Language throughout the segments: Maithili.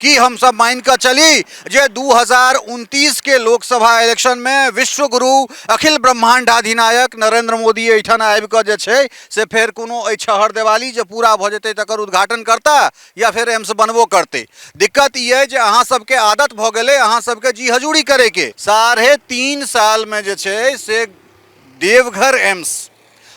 की हम सब मान कऽ चली जे 2029 के लोकसभा इलेक्शन में विश्वगुरु अखिल ब्रह्मांडाधिनायक नरेंद्र मोदी एहिठाम आबि कऽ जे छै से फेर कोनो एहि छहर देवाली जे पूरा भऽ जेतै तकर उद्घाटन करता या फेर एम्स बनबो करतै? दिक्कत ई अइ जे अहाँ सबके आदत भऽ गेलै अहाँ सबके जी हजूरी करैके। 3.5 सालमे जे छै से देवघर एम्स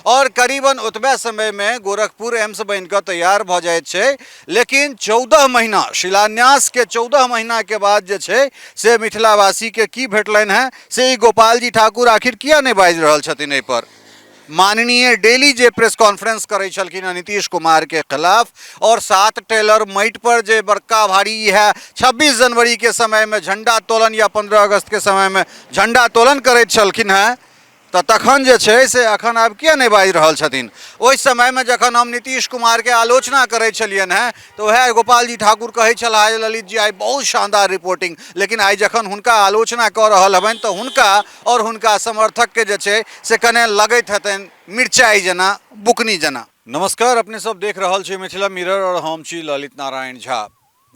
और करीबन ओतबे समय में गोरखपुर एम्स बन कऽ तैयार भऽ जाइत छै, लेकिन 14 महीना शिलान्यास के 14 महीना के बाद जे छै से मिथिलावासी के की भेटलनि हेँ से ई गोपाल जी ठाकुर आखिर किया नहि बाजि रहल छथिन एहिपर? माननीय डेली जे प्रेस कॉन्फ्रेंस करै छलखिन हँ नीतीश कुमार के खिलाफ और 7 टेलर माटि पर जे बड़का भारी इएह 26 जनवरी के समय में झंडा तोलन या 15 अगस्त के समय में झंडा तोलन करैत छलखिन हेँ, तऽ तखन जे छै से अखन आब किया नहि बाजि रहल छथिन? ओहि समयमे जखन हम नीतीश कुमारके आलोचना करै छलियनि हेँ तऽ उएह गोपालजी ठाकुर कहै छलाह जे ललित जी आइ बहुत शानदार रिपोर्टिंग, लेकिन आइ जखन हुनका आलोचना कऽ रहल हेबनि तऽ हुनका आओर हुनका समर्थकके जे छै से कने लगैत हेतनि मिरचाइ जेना, बुकनी जेना। नमस्कार, अपने सब देख रहल छी मिथिला मिरर और हम छी ललित नारायण झा।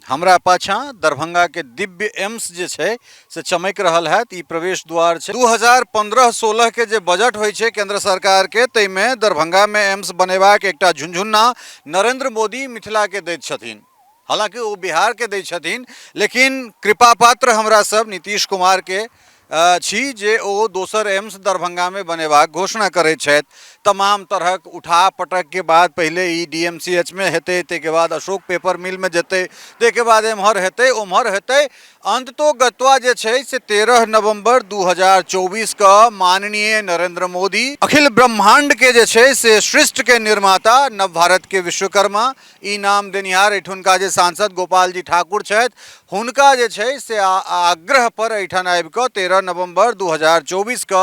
हमरा पाछाँ दरभंगा के दिव्य एम्स जे छै से चमकि रहल हैत। ई प्रवेश द्वार छै। 2015-16 के जे बजट होइ छै केंद्र सरकार के, ताहिमे दरभंगा में एम्स बनेबाक एकटा झुनझुन्ना नरेंद्र मोदी मिथिला के दैत छथिन। हालांकि ओ बिहार के दै छथिन, लेकिन कृपा पात्र हमरा सब नीतीश कुमार के छी जे ओ दोसर एम्स दरभंगामे बनेबाक घोषणा करैत छथि। तमाम तरहक उठा पटकके बाद पहिले ई डी एम सी एचमे हेतै, ताहिके बाद अशोक पेपर मिलमे जेतै, ताहिके बाद एम्हर हेतै ओम्हर हेतै, अंततो गत्वा जे छै से 13 नवम्बर 2024 के माननीय नरेंद्र मोदी, अखिल ब्रह्मांड के जे छै से सृष्टि के निर्माता, नव भारत के विश्वकर्मा, ई नाम देनिहार एहिठुनका जे सांसद गोपाल जी ठाकुर छथि, हुनका जे छै से आग्रह पर एहिठाम आबि कऽ 13 नवम्बर 2024 के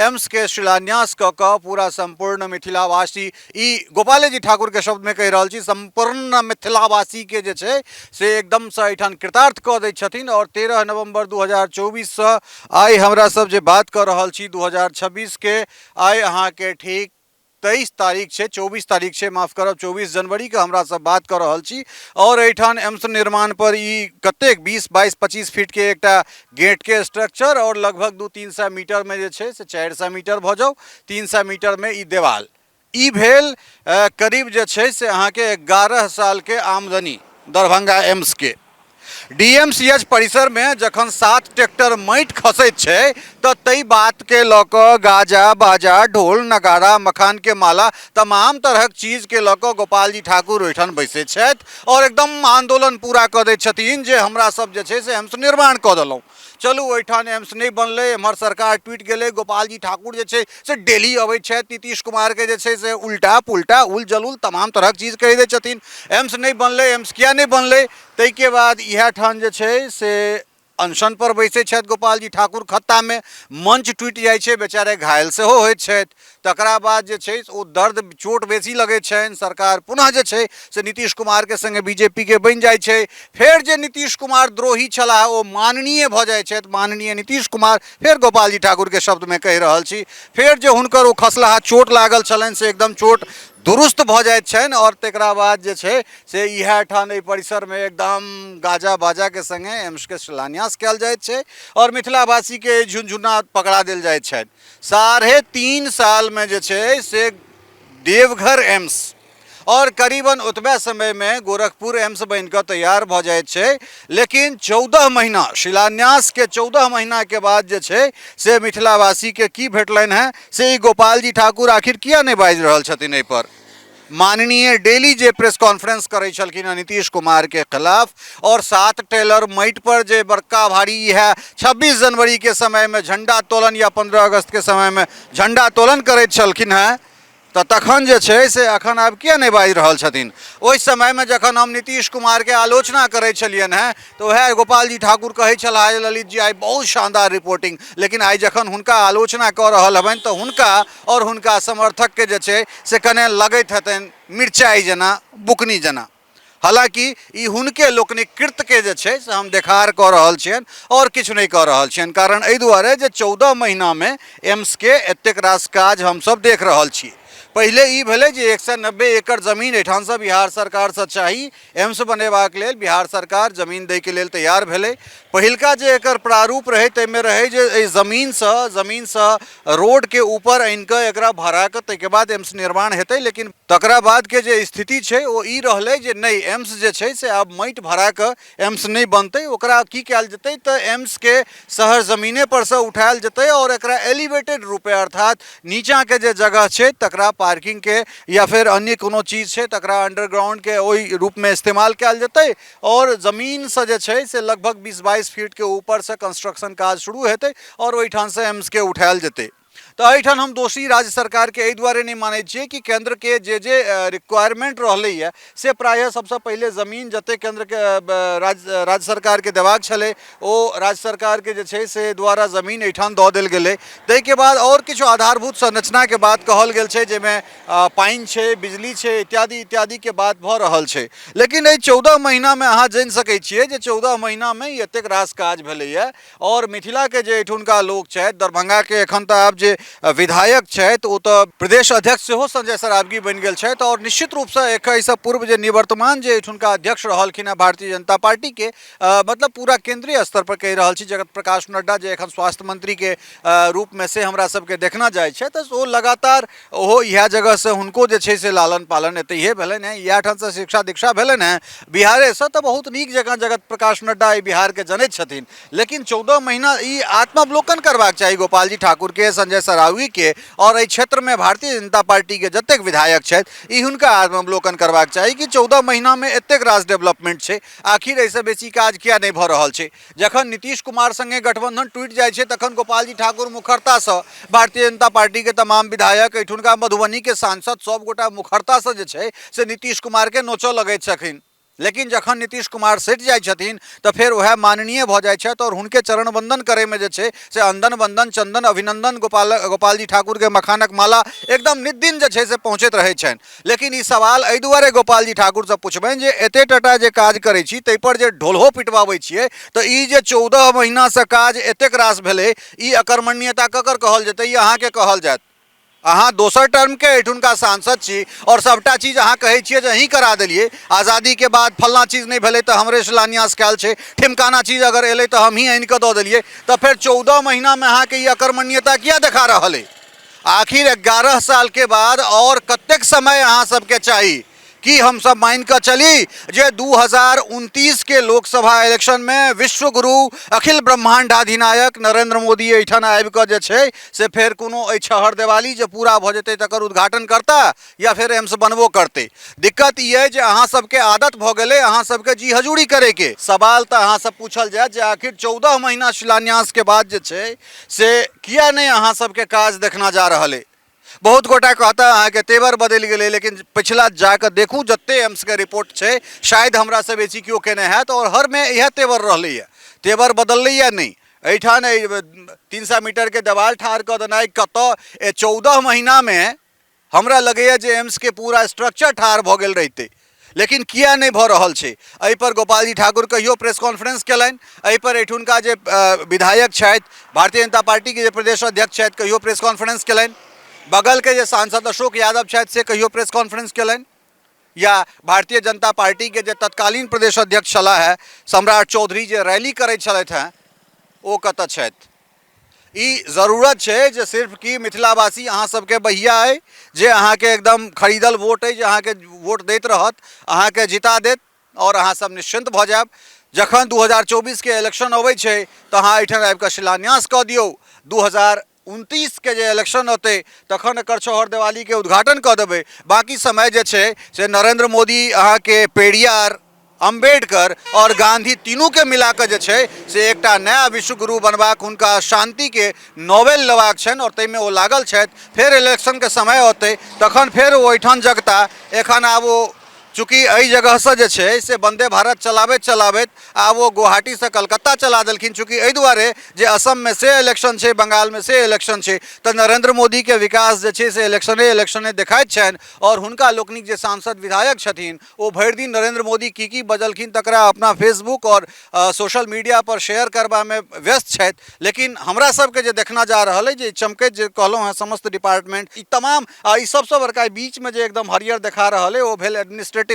एम्स के शिलान्यास कऽ कऽ पूरा सम्पूर्ण मिथिलावासी, ई गोपाले जी ठाकुर के शब्दमे कहि रहल छी, सम्पूर्ण मिथिलावासी के जे छै से एकदमसँ एहिठाम कृतार्थ कऽ दै छथिन। आओर 13 नवम्बर 2024सँ आइ हमरा सब जे बात कऽ रहल छी 2026 के, आइ अहाँके ठीक 23 तारीख छै, 24 तारीख छै, माफ करब, 24 जनवरीके हमरा सब बात कऽ रहल छी। आओर एहिठाम एम्स निर्माण पर ई कतेक 20 22 25 फीटके एकटा गेटके स्ट्रक्चर आओर लगभग 200-300 मीटरमे जे छै से 400 मीटर भऽ जाउ, 300 मीटरमे ई देवाल ई भेल। करीब जे छै से अहाँके 11 सालके आमदनी दरभंगा एम्सके। डीएमसीएच परिसरमे जखन 7 ट्रैक्टर माटि खसैत छै तऽ ताहि बातके लऽ कऽ गाजा बाजा ढोल नगाड़ा मखानके माला तमाम तरहक चीजके लऽ कऽ गोपालजी ठाकुर ओहिठाम बैसैत छथि आओर एकदम आन्दोलन पूरा कऽ दैत छथिन जे हमरा सब जे छै से एम्स निर्माण कऽ देलहुँ। चलू, ओहिठाम एम्स नहि बनलै, एम्हर सरकार टूटि गेलै, गोपालजी ठाकुर जे छै से डेली अबै छथि, नीतीश कुमारके जे छै से उल्टा पुल्टा उल जलुल तमाम तरहक चीज कहि दै छथिन। एम्स नहि बनलै, एम्स किया नहि बनलै? ताहिके बाद इएह ठाम जे छै से अनशन पर बैसै छथि गोपालजी ठाकुर खत्तामे, मंच टूटि जाइ छै, बेचारे घायल सेहो होइत छथि। तकरा बाद जे छै ओ दर्द चोट बेसी लगै छनि, सरकार पुनः जे छै से नीतीश कुमारके सङ्गे बीजेपीके बनि जाइ छै। फेर जे नीतीश कुमार द्रोही छलाह ओ माननीय भऽ जाइ छथि, माननीय नीतीश कुमार, फेर गोपालजी ठाकुरके शब्दमे कहि रहल छी। फेर जे हुनकर ओ खसलाहा चोट लागल छलनि से एकदम चोट दुरुस्त भऽ जाइत छनि आओर तकरा बाद जे छै से इएह ठाम एहि परिसरमे एकदम गाजा बाजाके सङ्गे एम्सके शिलान्यास कयल जाइत छै आओर मिथिलावासीके झुनझुना पकड़ा देल जाइत छनि। 3.5 सालमे जे छै से देवघर एम्स आओर करीबन ओतबे समयमे गोरखपुर एम्स बनि कऽ तैयार भऽ जाइत छै, लेकिन 14 महीना शिलान्यासके 14 महीनाके बाद जे छै से मिथिलावासीके की भेटलनि हेँ से ई गोपालजी ठाकुर आखिर किया नहि बाजि रहल छथिन एहिपर? माननीय डेली जे प्रेस कॉन्फ्रेंस करै छलखिन हँ नीतीश कुमारके खिलाफ और 7 टेलर माटि पर जे बड़का भारी इएह 26 जनवरीके समयमे झंडा तोलन या 15 अगस्तके समयमे झंडा तोलन करैत छलखिन हेँ, तऽ तखन जे छै से अखन आब किया नहि बाजि रहल छथिन? ओहि समयमे जखन हम नीतीश कुमारके आलोचना करै छलियनि हेँ तऽ उएह गोपालजी ठाकुर कहै छलाह जे ललित जी आइ बहुत शानदार रिपोर्टिंग, लेकिन आइ जखन हुनका आलोचना कऽ रहल हेबनि तऽ हुनका आओर हुनका समर्थकके जे छै से कने लगैत हेतनि मिरचाइ जेना, बुकनी जेना। हालाँकि ई हुनके लोकनिक कृत्यके जे छै से हम देखार कऽ रहल छियनि आओर किछु नहि कऽ रहल छियनि, कारण एहि दुआरे जे 14 महीनामे एम्सके एतेक रास काज हमसभ देख रहल छी। पहिले ई भेलै जे 190 एकड़ जमीन एहिठामसँ बिहार सरकारसँ चाही एम्स बनेबाक लेल। बिहार सरकार जमीन दैके लेल तैयार भेलै। पहिलका जे एकर प्रारूप रहै ताहिमे रहै जे एहि जमीनसँ रोडके ऊपर आनिकऽ एकरा भराकऽ ताहिके बाद एम्स निर्माण हेतै। लेकिन तकरा बादके जे स्थिति छै ओ ई रहलै जे नहि, एम्स जे छै से आब माटि भराकऽ एम्स नहि बनतै। ओकरा की कयल जेतै तऽ एम्सके शहर जमीने परसँ उठायल जेतै आओर एकरा एलिवेटेड रूपे, अर्थात नीचाँके जे जगह छै तकरा पार्किंगके या फेर अन्य कोनो चीज छै तकरा अंडरग्राउंडके ओहि रूपमे इस्तेमाल कयल जेतै आओर जमीनसँ जे छै से लगभग 20-22 फीटके ऊपरसँ कंस्ट्रक्शन काज शुरू हेतै आओर ओहिठामसँ एम्सके उठायल जेतै। तऽ एहिठाम हम दोषी राज्य सरकारके एहि दुआरे नहि मानै छियै कि केन्द्रके जे जे रिक्वायरमेंट रहलैए से प्रायः सबसँ पहिले जमीन जतेक केन्द्रके राज्य राज्य सरकारके देबाक छलै ओ राज्य सरकारके जे छै से द्वारा जमीन एहिठाम दऽ देल गेलै। ताहिके बाद आओर किछु आधारभूत संरचनाके बात कहल गेल छै, जाहिमे पानि छै, बिजली छै, इत्यादि इत्यादिके बात भऽ रहल छै। लेकिन एहि 14 महीनामे अहाँ जानि सकै छियै जे 14 महीनामे ई एतेक रास काज भेलैए। आओर मिथिलाके जे एहिठुनका लोक छथि, दरभंगाके एखन तऽ आब जे विधायक छथि ओ तऽ प्रदेश अध्यक्ष सेहो संजय सरावगी बनि गेल छथि आओर निश्चित रूपसँ एहिसँ पूर्व जे निवर्तमान जे एहिठुनका अध्यक्ष रहलखिन हेँ भारतीय जनता पार्टीके, मतलब पूरा केंद्रीय स्तर पर कहि रहल छी, जगत प्रकाश नड्डा जे एखन स्वास्थ्य मंत्रीके रूपमे से हमरा सबके देखना जाइ छै, तऽ ओ लगातार ओहो इएह जगहसँ हुनको जे छै से लालन पालन एतहिए भेलनि हेँ, इएह ठामसँ शिक्षा दीक्षा भेलनि हेँ बिहारेसँ, तऽ बहुत नीक जकाँ जगत प्रकाश नड्डा एहि बिहारके जनैत छथिन। लेकिन 14 महीना ई आत्मावलोकन करबाक चाही गोपालजी ठाकुरके, संजय सरावगीके आओर एहि क्षेत्रमे भारतीय जनता पार्टीके जतेक विधायक छथि, ई हुनका आत्मावलोकन करबाक चाही कि 14 महीनामे एतेक रास डेवलपमेंट छै, आखिर एहिसँ बेसी काज किया नहि भऽ रहल छै। जखन नीतीश कुमार संगे गठबंधन टूटि जाइ छै तखन गोपालजी ठाकुर मुखरतासँ भारतीय जनता पार्टीके तमाम विधायक, एहिठुनका मधुबनीके सांसद सब गोटा मुखरतासँ जे छै से नीतीश कुमारके नोचऽ लगैत छथिन। लेकिन जखन नीतीश कुमार सटि जाइ छथिन तऽ फेर वएह माननीय भऽ जाइ छथि आओर हुनके चरण वन्दन करैमे जे छै से अन्दन वन्दन चन्दन अभिनन्दन गोपालजी ठाकुरके मखानक माला एकदम नित दिन जे छै से पहुँचैत रहै छनि। लेकिन ई सवाल एहि दुआरे गोपालजी ठाकुरसँ पुछबनि जे एते टटा जे काज करै छी ताहिपर जे ढोलहो पिटबाबै छियै, तऽ ई जे 14 महीनासँ काज एतेक रास भेलै, ई अकर्मण्यता ककर कहल जेतै? ई अहाँके कहल जायत। अहाँ दोसर टर्मके एहिठुनका सांसद छी आओर सभटा चीज अहाँ कहै छियै जे अहीं करा देलियै। आज़ादीके बाद फल्लाँ चीज नहि भेलै तऽ हमरे शिलान्यास कयल छै, ठिमकाना चीज अगर एलै तऽ हमही आनि कऽ दऽ देलियै, तऽ फेर 14 महीनामे अहाँके ई अकर्मण्यता किया देखा रहल अइ? आखिर 11 सालके बाद आओर कतेक समय अहाँ सबके चाही? की हमसब मानि कऽ चली जे 2029 के लोकसभा इलेक्शनमे विश्वगुरु अखिल ब्रह्माण्डाधिनायक नरेंद्र मोदी एहिठाम आबि कऽ जे छै से फेर कोनो एहि छहर देवाली जे पूरा भऽ जेतै तकर उद्घाटन करता या फेर एम्स बनबो करतै? दिक्कत ई अइ जे अहाँ सबके आदत भऽ गेलै अहाँ सबके जी हजूरी करैके। सवाल तऽ अहाँसँ पूछल जायत जे आखिर 14 महीना शिलान्यासके बाद जे छै से किया नहि अहाँ सबके काज देखना जा रहल अइ? बहुत गोटा कहता अहाँके तेवर बदलि गेलै, लेकिन पिछला जाकऽ देखू जते एम्सके रिपोर्ट छै शायद हमरासँ बेसी केओ केने हैत आओर हरमे इएह तेवर रहलैए, तेवर बदललैए नहि। एहिठाम 300 मीटरके देवाल ठाढ़ कऽ देनाइ कतऽ 14 महीनामे हमरा लगैए जे एम्सके पूरा स्ट्रक्चर ठाढ़ भऽ गेल रहितै, लेकिन किया नहि भऽ रहल छै? एहिपर गोपालजी ठाकुर कहियो प्रेस कॉन्फ्रेंस केलनि? एहिपर एहिठुनका जे विधायक छथि, भारतीय जनता पार्टीके जे प्रदेश अध्यक्ष छथि, कहियो प्रेस कॉन्फ्रेंस केलनि? बगलके जे सांसद अशोक यादव छथि से कहियो प्रेस कॉन्फ्रेंस केलनि? या भारतीय जनता पार्टीके जे तत्कालीन प्रदेश अध्यक्ष छलाह है सम्राट चौधरी जे रैली करै छलथि हेँ, ओ कतऽ छथि? ई जरूरत छै जे सिर्फ कि मिथिलावासी अहाँ सबके बहिया अइ जे अहाँके एकदम खरीदल वोट अइ जे अहाँके वोट दैत रहत, अहाँके जिता देत आओर अहाँ सब निश्चिन्त भऽ जायब। जखन 2024 के इलेक्शन अबै छै तऽ अहाँ एहिठाम आबि कऽ शिलान्यास कऽ दियौ, 2029 के जे इलेक्शन औतै तखन एकर छहर देवालीके उद्घाटन कऽ देबै। बाँकी समय जे छै से नरेंद्र मोदी अहाँके पेरियार, अम्बेडकर और गांधी तीनूके मिलाकऽ जे छै से एकटा नया विश्वगुरु बनबाक, हुनका शान्तिके नोबेल लेबाक छनि आओर ताहिमे ओ लागल छथि। फेर इलेक्शनके समय औतै तखन फेर ओ एहिठाम जगता। एखन आब ओ चूँकि एहि जगहसँ जे छै से वन्दे भारत चलाबैत चलाबैत आब ओ गुवाहाटीसँ कलकत्ता चला देलखिन। चूँकि एहि दुआरे जे असममे से इलेक्शन छै, बंगालमे से इलेक्शन छै, तऽ नरेंद्र मोदीके विकास जे छै से इलेक्शने इलेक्शने देखाइत छनि। आओर हुनका लोकनिक जे सांसद विधायक छथिन ओ भरि दिन नरेंद्र मोदी की की बजलखिन तकरा अपना फेसबुक आओर सोशल मीडिया पर शेयर करबामे व्यस्त छथि। लेकिन हमरा सबके जे देखना जा रहल अइ जे चमकैत जे कहलहुँ हेँ समस्त डिपार्टमेंट ई तमाम, आ ई सबसँ बड़का बीचमे जे एकदम हरियर देखा रहल अइ ओ भेल एडमिनिस्ट्रेटिव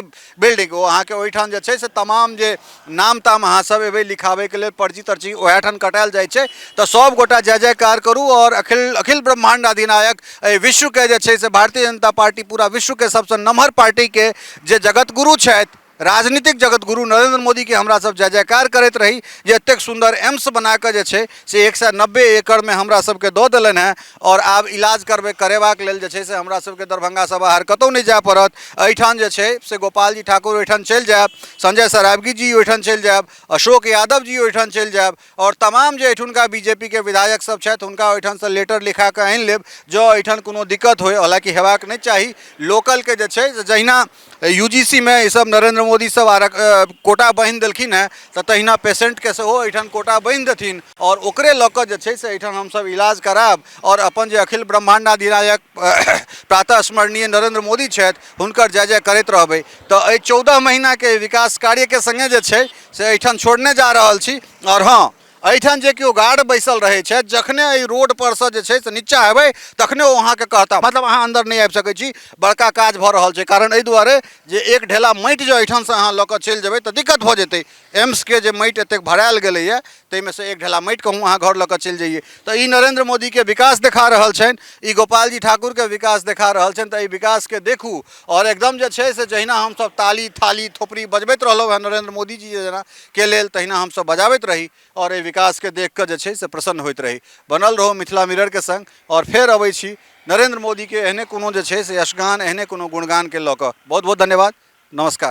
बिल्डिंग। ओ अहाँके ओहिठाम जे छै से तमाम जे नाम ताम अहाँ सब एबै लिखाबैके लेल, पर्ची तर्ची ओएह कटायल जाइ छै। तऽ सब गोटा जय जयकार करू आओर अखिल अखिल ब्रह्माण्ड अधिनायक एहि विश्वके जे छै से भारतीय जनता पार्टी पूरा विश्वके सबसँ नमहर पार्टीके जे जगतगुरु छथि, राजनीतिक जगतगुरु नरेंद्र मोदीके हमरा सब जय जयकार करैत रही जे एतेक सुन्दर एम्स बनाकऽ जे छै से 190 एकड़मे हमरा सबके दऽ देलनि हेँ। आओर आब इलाज करबै करेबाक लेल जे छै से हमरा सबके दरभंगासँ बाहर कतहु नहि जाय पड़त। एहिठाम जे छै से गोपालजी ठाकुर ओहिठाम चलि जायब, संजय सरावगी जी ओहिठाम चलि जायब, अशोक यादव जी ओहिठाम चलि जायब आओर तमाम जे एहिठुनका बीजेपीके विधायक सब छथि हुनका ओहिठामसँ लेटर लिखा कऽ आनि लेब जँ एहिठाम कोनो दिक्कत होइ। हालाँकि हेबाक नहि चाही। लोकलके जे छै से जहिना UGC मे ई सब नरेंद्र मोदी सब आर कोटा बान्हि देलखिन हेँ तऽ तहिना पेशेंटके सेहो एहिठाम कोटा बान्हि देथिन आओर ओकरे लऽ कऽ जे छै से एहिठाम हमसब इलाज करायब आओर अपन जे अखिल ब्रह्माण्डाधिनायक प्रातः स्मरणीय नरेंद्र मोदी छथि हुनकर जय जय करैत रहबै। तऽ एहि 14 महीनाके विकास कार्यके सङ्गे जे छै से एहिठाम छोड़ने जा रहल छी। आओर हँ, एहिठाम जे केओ गार्ड बैसल रहै छथि, जखने एहि रोड परसँ जे छै से नीचा हेबै तखने ओ अहाँके कहता, मतलब अहाँ अन्दर नहि आबि सकै छी, बड़का काज भऽ रहल छै। कारण एहि दुआरे जे एक ढेला माटि जँ एहिठामसँ अहाँ लऽ कऽ चलि जेबै तऽ दिक्कत भऽ जेतै। एम्सके जे माटि एतेक भरायल गेलैए ताहिमे से एक ढेला माटि कहूँ अहाँ घर लऽ कऽ चलि जइयै। तऽ ई नरेंद्र मोदीके विकास देखा रहल छनि, ई गोपालजी ठाकुरके विकास देखा रहल छनि। तऽ एहि विकासके देखू आओर एकदम जे छै से जहिना हमसभ ताली थाली थोपड़ी बजबैत रहलहुँ हेँ नरेंद्र मोदीजी जेना के लेल, तहिना हमसभ बजाबैत रही आओर एहि विकासके देख कऽ जे छै से प्रसन्न होइत रही। बनल रहू मिथिला मिररके सङ्ग आओर फेर अबै छी नरेंद्र मोदीके एहने कोनो जे छै से यशगान, एहने कोनो गुणगानके लऽ कऽ। बहुत बहुत धन्यवाद, नमस्कार।